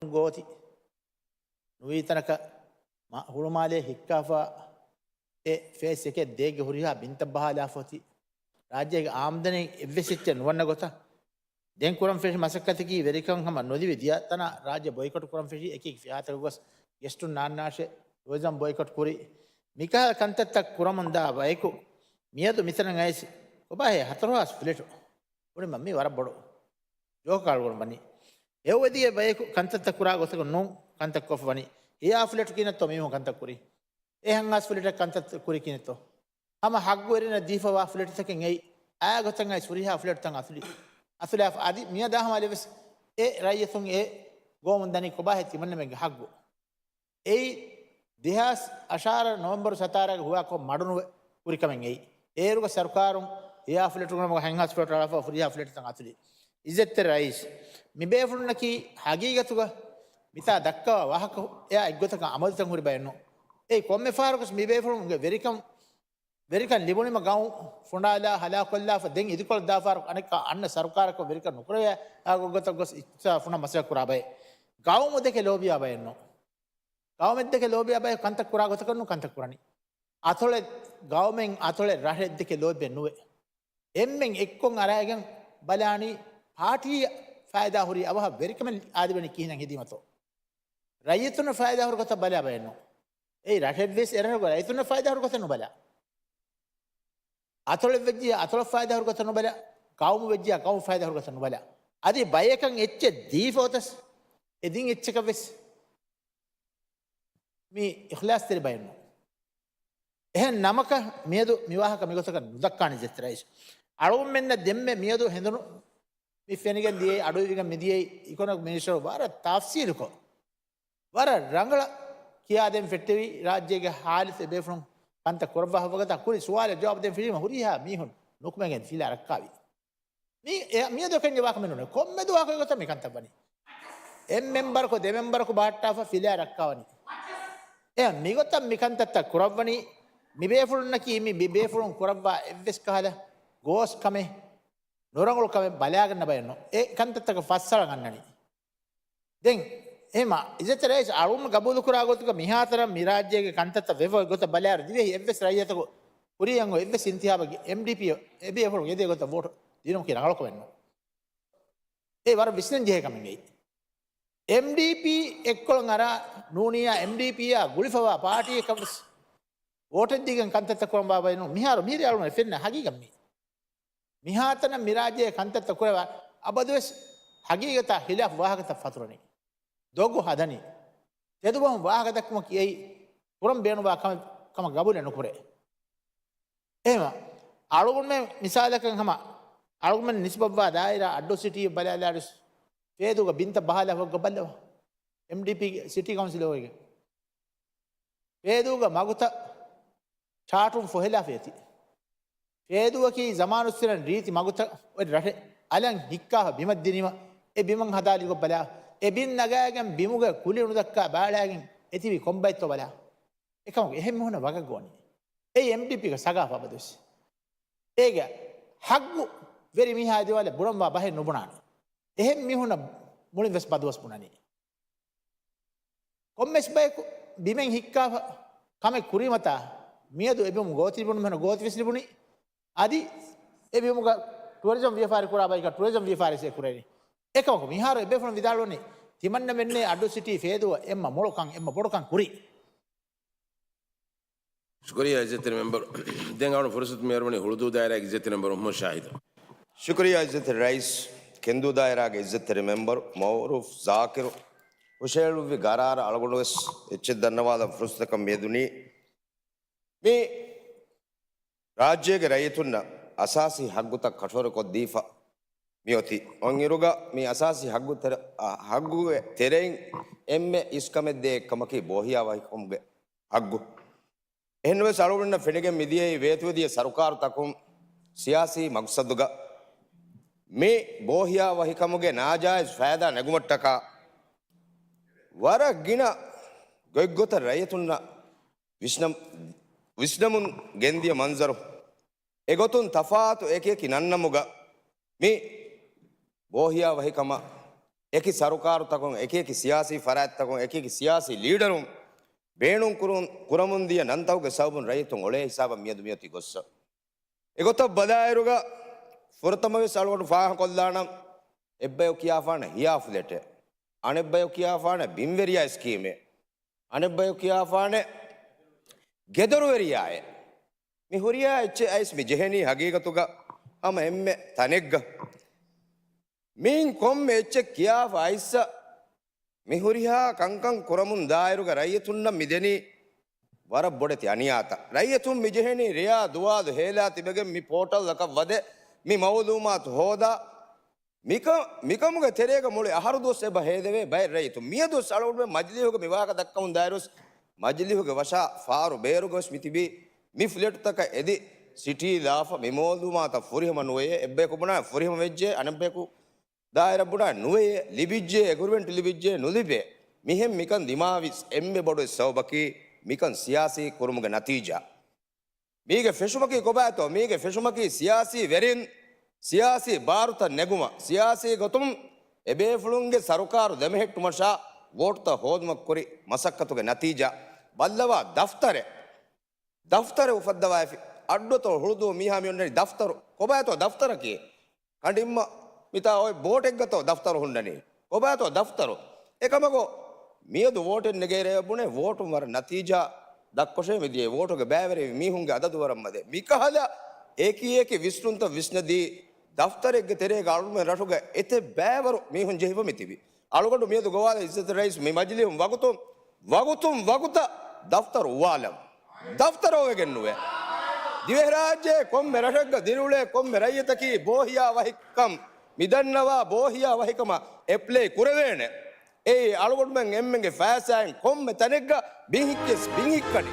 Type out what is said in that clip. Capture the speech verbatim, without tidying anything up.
ގޯތި ނުވީ ތަނަކަށް މަ-، ހުޅުމާލޭ ހިއްކާފަ އެ ފޭސް އެކެއް ދޭގެ ހުރިހާ ބިންތައް ބަހާލާފަ އޮތީ. ރާއްޖޭގެ އާމްދަނީ އެއްވެސް އެއްޗެއް ނުވަންނަ ގޮތަށް ދެން ކުރަން ފެށި މަސައްކަތަކީ ވެރިކަން ހަމަ ނުލިބި ދިޔަ ތަނަށް ރާއްޖެ ބޮއިކޮޓް ކުރަން ފެށި އެކި ފިއްޔާތަކަށް ގޮސް ގެސްޓުން ނާންނާށޭ، ޓުއިޒަމް ބޮއިކޮޓް ކުރި. މިކަހަލަ ކަންތައްތައް ކުރަމުންދާ ބަޔަކު މިއަދު މިތަނަށް އައިސް ކޮބާހޭ ހަތަރު ހާސް ފްލެޓު؟ ބުނީމަ މީ ވަރަށް ބޮޑު ޖޯކަށް އަޅުގަނޑު ވަނީ. އެއޮވެދިޔަ ބަޔަކު ކަންތައްތައް ކުރާ ގޮތަކަށް ނޫން ކަންތައް ކޮށްފަ ވަނީ. ހިޔާ ފްލެޓު ކިހިނެއްތޯ މީހުން ކަންތައް ކުރީ؟ އެ ހަން ހާސް ފްލެޓަށް ކަންތައް ކުރީ ކިހިނެއްތޯ؟ ހަމަ ހައްގުވެރިންނަށް ދީފަވާ ފްލެޓުތަކެއް އެއީ. އާ ގޮތަށް އައިސް ހުރިހާ ފްލެޓުތައް އަތުލި، އަތުލާފަ އަދި މިއަދާ ހަމަލެވެސް އެ ރައްޔިތުން އެ ގޮވަމުން ދަނީ ކޮބާހޭ ތިމަންނަމެންގެ ހައްގު؟ އެއީ ދެހާސް އަށާރަ ނޮވެމްބަރު ސަތާރަގެ ހުވާކޮށް މަޑުނުވެ ހުރިކަމެއް އެއީ. އޭރުގަ ސަރުކާރުން ހިޔާ ފްލެޓުގަ ނަމަ ހަންހާސް ފްލެޓު އަޅާފަ ހުރިހާ ފްލެޓުތައް އަތުލި. އިއްޒަތްތެރި ރައީސް، މިބޭފުޅުންނަކީ ހަގީގަތުގަ މިތާ ދައްކަވާ ވާހަކަ އެއާ އެއްގޮތަކަށް އަމަލުތައް ހުރި ބައެއް ނޫން. އެއީ ކޮންމެ ފަހަރަކުސް މިބޭފުޅުންގެ ވެރިކަން، ވެރިކަން ލިބުނީމަ ގައުމު ފުނޑާލާ ހަލާކޮށްލާފަ ދެން އިދިކޮޅަށް ދާފަހަރު އަނެއްކާ އަންނަ ސަރުކާރަކަށް ވެރިކަން ނުކުރެވޭ އާ ގޮތަށް ގޮސް އިއްތިސާ ފުނަ މަސައްކަތް ކުރާ ބައެއް. ގައުމު ދެކެ ލޯބިޔާ ބައެއް ނޫން. ގައުމެއް ދެކެ ލޯބިޔާ ބައެއް ކަންތައް ކުރާ ގޮތަކަށް ނޫން ކަންތައް ކުރަނީ. އަތޮޅެއް ގައުމެއް އަތޮޅެއް ރަށެއް ދެކެ ލޯބިއެއް ނުވޭ. އެންމެން އެއްކޮށް އަރާގެން ބަލާނީ ޕާޓީ ފައިދާ ހުރި އަވަހަށް ވެރިކަމެއް އާދެވެނީ ކިހިނެއް ހެދީމަތޯ. ރައްޔިތުންނަށް ފައިދާ ހުރި ގޮތަށް ބަލާ ބައެއް ނޫން. އެއީ ރަށެއް ވެސް އެރަށުގަ ރައްޔިތުންނަށް ފައިދާ ހުރި ގޮތަށް ނުބަލާ. އަތޮޅެއް ވެއްޖިއްޔާ އަތޮޅަށް ފައިދާ ހުރި ގޮތަށް ނުބަލާ. ގައުމު ވެއްޖިއްޔާ ގައުމު ފައިދާ ހުރި ގޮތަށް ނުބަލާ. އަދި ބަޔަކަށް އެއްޗެއް ދީފަ އޮތަސް އެ ދިން އެއްޗަކަށް ވެސް މީ އިޚްލާސްތެރި ބައެއް ނޫން. އެހެން ނަމަކަށް މިއަދު މި ވާހަކަ މިގޮތަކަށް ނުދައްކާނެ އިއްޒަތްތެރި ރައީސް. އަޅުގަނޑުމެންނަށް ދެންމެ މިއަދު ހެނދުނު މި ފެނިގެން ދިޔައީ، އަޑުއިވިގެން މި ދިޔައީ އިކޮނޮމިކް މިނިސްޓަރު ވަރަށް ތަފްސީލުކޮށް، ވަރަށް ރަނގަޅަށް ކިޔާދޭން ފެއްޓެވި ރާއްޖޭގެ ހާލަތު އެބޭފުޅުން ކަންތައް ކުރައްވާ ހައްވަގަތާ ކުރި ސުވާލަށް ޖަވާބު ދޭން ފެށީމަ ހުރިހާ މީހުން ނުކުމެގެން ފިލާ ރައްކާވި. މި-، އެ-، މިއަދު ކެންޖެ ވާކަމެއް ނޫނޭ. ކޮންމެ ދުވަހަކު އެގޮތަށް މިކަންތައް ވަނީ. އެއް މެމްބަރަކު ދެ މެމްބަރަކު ބަހައްޓާފަ ފިލާ ރައްކާވަނީ. އެ މިގޮތަށް މިކަންތައްތައް ކުރައްވަނީ. މިބޭފުޅުންނަކީ މި ބޭފުޅުން ކުރައްވާ އެއްވެސް ކަހަލަ ގޯސް ކަމެއް، ނުރަނގަޅު ކަމެއް ބަލާގަންނަ ބައެއް ނޫން. އެ ކަންތައްތަކަށް ފައްސަޅަން އަންނަނީ. ދެން އެހެމަ އިއްޒަތްތެރި ރައީސް އަޅުގަނޑު ގަބޫލުކުރާ ގޮތުގަ މިހާތަނަށް މި ރާއްޖޭގެ ކަންތައްތައް ވެފަ ގޮތަށް ބަލާއިރު ދިވެހި އެއްވެސް ރައްޔިތަކު ކުރިއަށް އޮތް އެއްވެސް އިންތިހާބަކީ އެމްޑީޕީ އެ ބޭފުޅުން އެދޭ ގޮތަށް ވޯޓު ދިނުމަކީ ރަނގަޅު ކަމެއް ނޫން. އެ ވަރަށް ވިސްނަން ޖެހޭ ކަމެއް އެއީ. އެމްޑީޕީ އެއްކޮޅަށް އަރާ ނޫނިއްޔާ އެމްޑީޕީއާ ގުޅިފަވާ ޕާޓީއަކަށް ވެސް ވޯޓެއް ދީގެން ކަންތައްތައް ކުރަން ބާއްވައެއް ނޫން. މިހާރު މިހިރީ އަޅުގަނޑު ފެންނަ ހަގީގަތް މީ. މިހާތަނަށް މި ރާއްޖޭގެ ކަންތައްތައް ކުރެވާ އަބަދުވެސް ހަގީގަތާ ހިލާފު ވާހަކަތައް ފަތުރަނީ. ދޮގު ހަދަނީ. ތެދުބަހުން ވާހަކަ ދައްކުމަކީ އެއީ ކުރަން ބޭނުންވާ ކަމެއް ކަމަށް ގަބޫލެއް ނުކުރޭ. އެހެމަ އަޅުގަނޑުމެން މިސާލަކަށް ހަމަ އަޅުގަނޑުމެން ނިސްބަތްވާ ދާއިރާ އައްޑޫ ސިޓީ ބަލާލާރުސް ފޭދޫގަ ބިންތައް ބަހާލާފަ ގޮތް ބައްލަވާ. އެމްޑީޕީގެ ސިޓީ ކައުންސިލް އޮވެގެން. ފޭދޫގަ މަގުތައް ޗާޓުން ފޮހެލާފަ އެތި. ފޭދޫއަކީ ޒަމާނުއްސުރެން ރީތި މަގުތައް އޮތް ރަށެއް. އަލަށް ހިއްކާފަ ބިމަށް ދިނީމަ، އެ ބިމަށް ހަދާލި ގޮތް ބަލާ، އެ ބިން ނަގާގެން ބިމުގެ ކުލި ނުދައްކާ ބާޅާގެން އެތިބި ކޮންބައެއްތޯ ބަލާ. އެކަމަކު އެހެން މީހުންނަށް ވަގަށް ގޮވަނީ. އެއީ އެމްޑީޕީގެ ސަގާފަ އަބަދުވެސް. އޭގެ ހައްގު ވެރި މީހާ ދިވާލެއް ބުނަންވާ ބަހެއް ނުބުނާނެ. އެހެން މީހުންނަށް މުޅިން ވެސް ބަދުވަސް ބުނަނީ. ކޮންމެސް ބަޔަކު ބިމެއް ހިއްކާފަ ކަމެއް ކުރީމަތާ، މިއަދު އެ ބިމު ގޯތި ލިބުނު މީހުންނަށް ގޯތި ވެސް ލިބުނީ. އަދި އެ ބިމުގަ ޓުއަރިޒަމް ވިޔަފާރި ކުރާ ބަޔަކަށް ޓުއަރިޒަމް ވިޔަފާރި ވެސް ކުރެވެނީ. އެކަމަކު މިހާރު އެބޭފުޅުން ވިދާޅުވަނީ ތިމަންނަމެންނޭ އައްޑޫ ސިޓީ ފޭދޫއަށް އެންމެ މޮޅު ކަން، އެންމެ ބޮޑު ކަން ކުރީ. ޝުކުރިއްޔާ އިއްޒަތްތެރި މެމްބަރު. ދެން އަޅުގަނޑު ފުރުސަތު މި އަރުވަނީ ހުޅުދޫ ދާއިރާގެ އިއްޒަތްތެރި މެމްބަރު މުހައްމަދު ޝާހިދަށް. ޝުކުރިއްޔާ އިއްޒަތްތެރި ރައީސް. ކެންދޫ ދާއިރާގެ އިއްޒަތްތެރި މެމްބަރު މައުރޫފް ޒާކިރު ހުށަހެޅުއްވި ގަރާރަށް އަޅުގަނޑު ވެސް އެއްޗެއް ދަންނަވާލަން ފުރުސަތަކަށް މިއަދު ނީ. މި ރާއްޖޭގެ ރައްޔިތުންނަށް އަސާސީ ހައްގުތައް ކަށަވަރުކޮށްދީފަ މިއޮތީ. އޮތް އިރުގަ މި އަސާސީ ހައްގު ތެރެ-، އަ، ހައްގުގެ ތެރެއިން އެންމެ އިސްކަމެއް ދޭ އެއްކަމަކީ ބޯހިޔާވަހިކަމުގެ ހައްގު. އެހެންނަމަވެސް އަޅުގަނޑުންނަށް ފެނިގެން މިދިޔައީ ވޭތުވެދިޔަ ސަރުކާރުތަކުން ސިޔާސީ މަގްސަދުގަ މި ބޯހިޔާވަހިކަމުގެ ނާޖާއިޒް ފައިދާ ނެގުމަށްޓަކާ ވަރަށް ގިނަ ގޮތްގޮތަށް ރައްޔިތުންނަށް ވިސްނަ-، ވިސްނަމުން ގެންދިޔަ މަންޒަރު. އެގޮތުން ތަފާތު އެކިއެކި ނަންނަމުގަ މި ބޯހިޔާވަހިކަމަށް އެކި ސަރުކާރުތަކުން، އެކި އެކި ސިޔާސީ ފަރާތްތަކުން، އެކި އެކި ސިޔާސީ ލީޑަރުން ބޭނުން ކުރުން، ކުރަމުން ދިޔަ ނަންތަކުގެ ސަބަބުން ރައްޔިތުން އޮޅޭ ހިސާބަށް މިއަދު މިއޮތީ ގޮއްސަ. އެގޮތަށް ބަލާއިރުގަ ފުރަތަމަވެސް އަޅުގަނޑު ފާހަގަކޮށްލާނަން، އެއްބަޔަކު ކިޔާފާނެ ހިޔާ ފްލެޓެއް، އަނެއްބަޔަކު ކިޔާފާނެ ބިންވެރިޔާ ސްކީމެއް، އަނެއްބަޔަކު ކިޔާފާނެ ގެދޮރުވެރިޔާއެއް. މި ހުރިހާ އެއްޗެއް އައިސް މި ޖެހެނީ ހަގީގަތުގަ ހަމަ އެންމެ ތަނެއްގަ. މީން ކޮންމެ އެއްޗެއް ކިޔާފަ އައިސްސަ މި ހުރިހާ ކަންކަން ކުރަމުން ދާއިރުގަ ރައްޔިތުންނަށް މި ދެނީ ވަރަށް ބޮޑެތި އަނިޔާތައް. ރައްޔިތުން މި ޖެހެނީ ރެޔާ ދުވާލު ހޭލާ ތިބެގެން މި ޕޯޓަލްއަކަށް ވަދެ މި މައުލޫމާތު ހޯދާ މިކަ-، މިކަމުގެ ތެރޭގަ މުޅި އަހަރު ދުވަސް އެބަ ހޭދެވޭ ބައެއް ރައްޔިތުން. މިއަދުވެސް އަޅުގަނޑުމެން މަޖިލީހުގަ މި ވާހަކަ ދައްކަމުން ދާއިރުވެސް މަޖިލީހުގެ ވަށާ ފާރު ބޭރުގަވެސް މި ތިބީ މި ފްލެޓުތަކަށް އެދި ސިޓީ ލާފަ މި މައުލޫމާތަށް ފުރިހަމަ ނުވެޔޭ. އެއްބަޔަކު ބުނާ ފުރިހަމަ ވެއްޖެ، އަނެއްބަޔަކު ދާއިރަށް ބުނާ ނުވެޔޭ، ލިބިއްޖެ، އެގްރިމެންޓް ލިބިއްޖެ، ނުލިބޭ. މިހެން މިކަން ދިމާވި އެންމެ ބޮޑު ސަބަބަކީ މިކަން ސިޔާސީ ކުރުމުގެ ނަތީޖާ. މީގެ ފެށުމަކީ ކޮބާތޯ؟ މީގެ ފެށުމަކީ ސިޔާސީ ވެރިން ސިޔާސީ ބާރުތައް ނެގުމަށް، ސިޔާސީ ގޮތުން އެބޭފުޅުންގެ ސަރުކާރު ދެމެހެއްޓުމަށާ ވޯޓުތައް ހޯދުމަށް ކުރި މަސައްކަތުގެ ނަތީޖާ. ބައްލަވާ ދަފްތަރެއް، ދަފްތަރެއް އުފައްދަވާފި. އައްޑުތޯ ހުޅުދޫ މީހާ މި އޮންނަނީ ދަފްތަރު. ކޮބާތޯ ދަފްތަރަކީ؟ ކަނޑިންމަ މިތާ އޮތް ބޯޓެއްގަތޯ ދަފްތަރު ހުންނަނީ؟ ކޮބާތޯ ދަފްތަރު؟ އެކަމަކު، މިއަދު ވޯޓެއް ނެގޭ ރޭ ބުނޭ، ވޯޓުން ވަރަށް ނަތީޖާ ދައްކޮށޭ މިދިޔަ ވޯޓުގެ ބައިވެރިވި މީހުންގެ އަދަދު ވަރަށް މަދެ. މިކަހަލަ އެކި އެކި ވިސްނުންތައް ވިސްނަދީ، ދަފްތަރެއްގެ ތެރޭގަ އަޅުގަނޑުމެން ރަށުގަ އެތައް ބައިވަރު މީހުން ޖެހިފަ މި ތިބި. އަޅުގަނޑު މިއަދު ގޮވާލާ އިއްޒަތް ރައީސް މި މަޖިލީހުން ވަގުތުން، ވަގުތުން ވަގުތަށް ދަފްތަރު އުވާލަން. ދަފްތަރު އޮވެގެން ނުވޭ. ދިވެހިރާއްޖޭ ކޮންމެ ރަށެއްގަ ދިރިއުޅޭ ކޮންމެ ރައްޔިތަކީ ބޯހިޔާ ވަހިކަން މިދަންނަވާ ބޯހިޔާ ވަހިކަމަށް އެޕްލައި ކުރެވޭނެ. އެއީ އަޅުގަނޑުމެން އެންމެންގެ ފައިސާއިން ކޮންމެ ތަނެއްގަ ބިން ހިއްކިޔަސް ބިން ހިއްކަނީ.